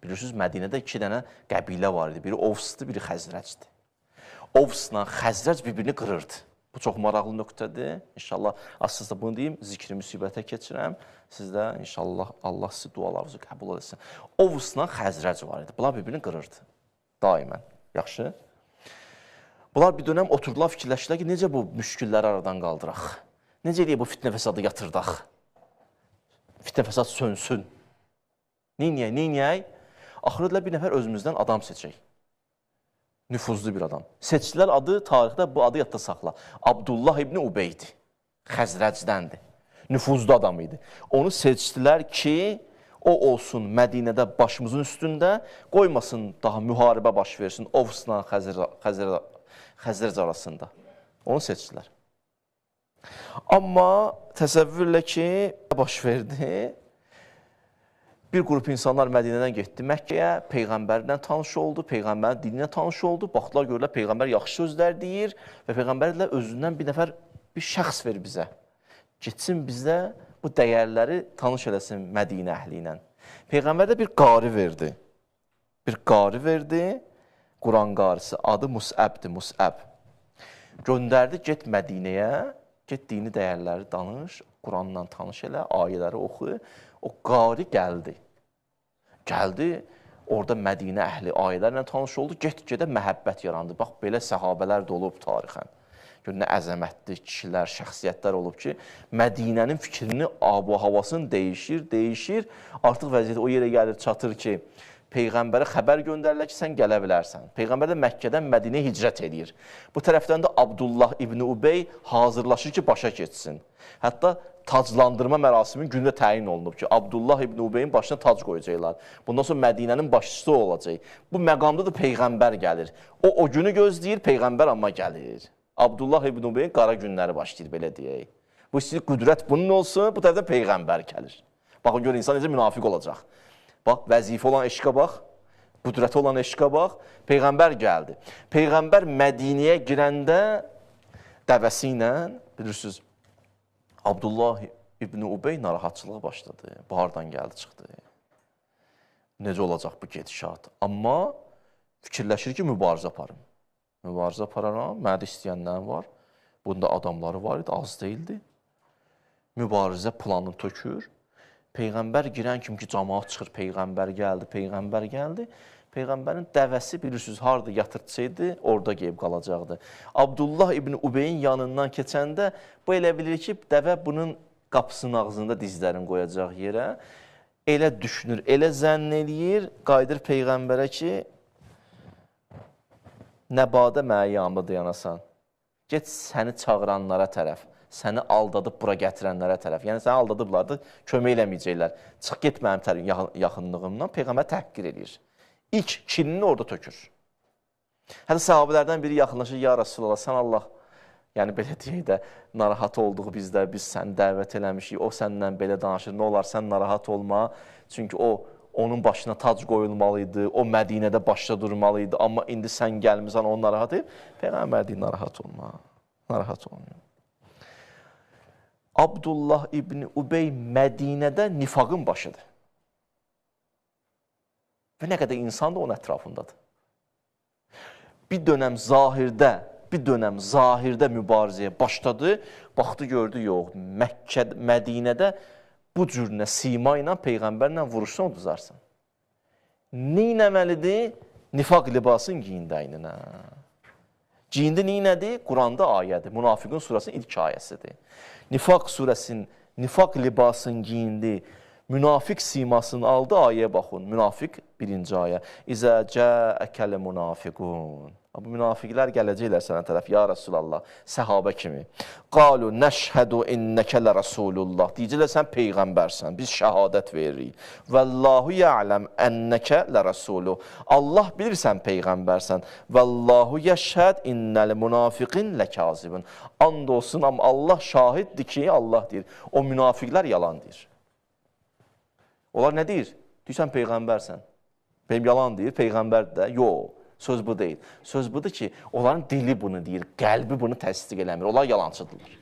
Bilirsiniz, Mədinədə 2 dənə qəbilə var idi. Biri Ovsdur, biri Xəzrəcdir. Ovsla Xəzrəc bir-birini qırırdı. Bu çox maraqlı nöqtədir. İnşallah, aslında bunu deyim, zikri müsibətə keçirəm. Siz də inşallah Allah sizi dualarınızı qəbul etsin. Ovsla Xəzrəc var idi. Bunlar bir-birini qırırdı. Daimən. Yaxşı. Bunlar bir dönəm oturdular, fikirləşdilər ki, necə bu müşkülləri aradan qaldıraq? Necə eləyək bu fitnə fəsadı yatırdaq? Fitnə fəsad sönsün. Neyniyək, neyniyək? Axırda bir nəfər özümüzdən adam seçək. Nüfuzlu bir adam. Seçdilər adı, tarixdə bu adı yadda saxla. Abdullah İbni Ubeydir. Xəzrəcdəndir. Nüfuzlu adam idi. Onu seçdilər ki, o olsun Mədinədə başımızın üstündə, qoymasın daha müharibə baş versin Ovsla Xəzrəc arasında. Onu seçdilər. Amma təsəvvürlə ki, baş verdi. Bir qrup insanlar Mədinədən getdi Məkkəyə, Peyğəmbərlə tanış oldu, Peyğəmbərin dininə tanış oldu. Baxdılar, görürlər, Peyğəmbər yaxşı sözlər deyir və Peyğəmbər də özündən bir nəfər, bir şəxs ver bizə. Getsin bizə bu dəyərləri tanış eləsin Mədinə əhli ilə. Peyğəmbər də bir qari verdi. Bir qari verdi, Quran qarisi, adı Musəbdir, Musəb. Göndərdi, get Mədinəyə, get dini dəyərləri danış, Quranla tanış elə, ayələri oxu. O qari gəldi. Gəldi, orada Mədinə əhli ayələrlə tanış oldu. Get-gedə məhəbbət yarandı. Bax, belə səhabələr də olub tarixən. Gör, nə əzəmətli kişilər, şəxsiyyətlər olub ki, Mədinənin fikrini, abu-havasını dəyişir, dəyişir. Artıq vəziyyət o yerə gəlir, çatır ki, Peyğəmbərə xəbər göndərirlər ki, sən gələ bilərsən. Peyğəmbər də Məkkədən Mədinəyə hicrət eləyir. Bu tərəfdən də Abdullah İbni Ubey hazırlaşır ki, başa keçsin. Hətta taclandırma mərasimin günü də təyin olunub ki, Abdullah İbni Ubeyin başına tac qoyacaqlar. Bundan sonra Mədinənin başçısı olacaq. Bu məqamda da Peyğəmbər gəlir. O günü gözləyir, Peyğəmbər amma gəlir. Abdullah İbni Ubeyin qara günləri başlayır, belə deyək. Bu istəyir, qüdrət bunun olsun, bu tərəfdən Peyğəmbər gəlir. Baxın, gör, insan necə münafiq olacaq. Bax, vəzifə olan eşqə bax, qüdrəti olan eşqə bax, Peyğəmbər gəldi. Peyğəmbər Mədinəyə girəndə dəvəsi ilə, bilirsiniz, Abdullah İbni Ubey narahatçılığa başladı. Bu hardan gəldi, çıxdı. Necə olacaq bu gedişat? Amma fikirləşir ki, mübarizə aparım. Mübarizə apararam, mənə də istəyənlərim var. Bunda adamları var idi, az deyildi. Mübarizə planını tökür. Peyğəmbər girən kimi ki, camaat çıxır, Peyğəmbər gəldi, Peyğəmbər gəldi. Peyğəmbərin dəvəsi bilirsiniz, harada yatırtsaydı, orada qeyb qalacaqdı. Abdullah İbni Ubeyin yanından keçəndə bu elə bilir ki, dəvə bunun qapısının ağzında dizlərini qoyacaq yerə. Elə düşünür, elə zənn eləyir, qayıdır Peyğəmbərə ki, nəbadə mənə yanında dayanasan, get səni çağıranlara tərəf, səni aldadıb bura gətirənlərə tərəf. Yəni, səni aldadıblar da, kömək eləməyəcəklər. Çıx, get mənim yaxınlığımdan, Peyğəmbər təhqir eləyir. İlk kinini orada tökür. Hətta səhabələrdən biri yaxınlaşır, ya Rasulallah, sən Allah, yəni belə deyək də, narahat olduğu bizdə, biz səni dəvət eləmişik, o səndən belə danışır, nə olar, sən narahat olma. Çünki o, onun başına tac qoyulmalı idi, o Mədinədə başda durmalı idi, amma indi sən gəlmirsən, onu narahat edib. Peyğəmbər deyir, narahat olma, narahat olma. Abdullah İbni Ubey Mədinədə nifaqın başıdır. Və nə qədər insan da onun ətrafındadır. Bir dönəm zahirdə mübarizəyə başladı, baxdı, gördü, yox, Məkkə, Mədinədə bu cür nə sima ilə, Peyğəmbərlə vuruşsan, uduzarsan. Neynəməlidir? Nifaq libasını giyindi əyninə. Giyindi neynədir? Quranda ayədir. Münafiqun surəsinin ilk ayəsidir. Nifaq surəsinin, nifaq libasını giyindi, münafiq simasını aldı, ayəyə baxın. Münafiq birinci ayə. İzə cəəkəl münafiqun. Bu münafiqlər gələcəklər sənə tərəf, ya Rasulallah, səhabə kimi. Qalu nəşhədu innəkə lə Rasulullah. Deyəcəklər, sən peyğəmbərsən, biz şəhadət veririk. Vəllahu ya'ləm ennəkə lə Rasuluh. Allah bilir sən peyğəmbərsən. Vəllahu yəşhəd innəl münafiqin ləkazibun. And olsun, amma Allah şahiddir ki, Allah deyir. O münafiqlər yalan deyir. Onlar nə deyir? Deyir, sən peyğəmbərsən. Benim yalan deyir, peyğəmbər də. Yox. Söz bu deyil. Söz budur ki, onların dili bunu deyir, qəlbi bunu təsdiq eləmir. Onlar yalancıdırlar.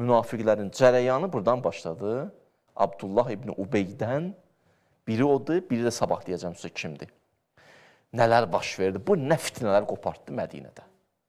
Münafiqlərin cərəyanı buradan başladı. Abdullah İbni Ubeydən Biri odur, biri də sabah deyəcəm sizə kimdir. Nələr baş verdi? Bu nə fitnələr qopartdı Mədinədə.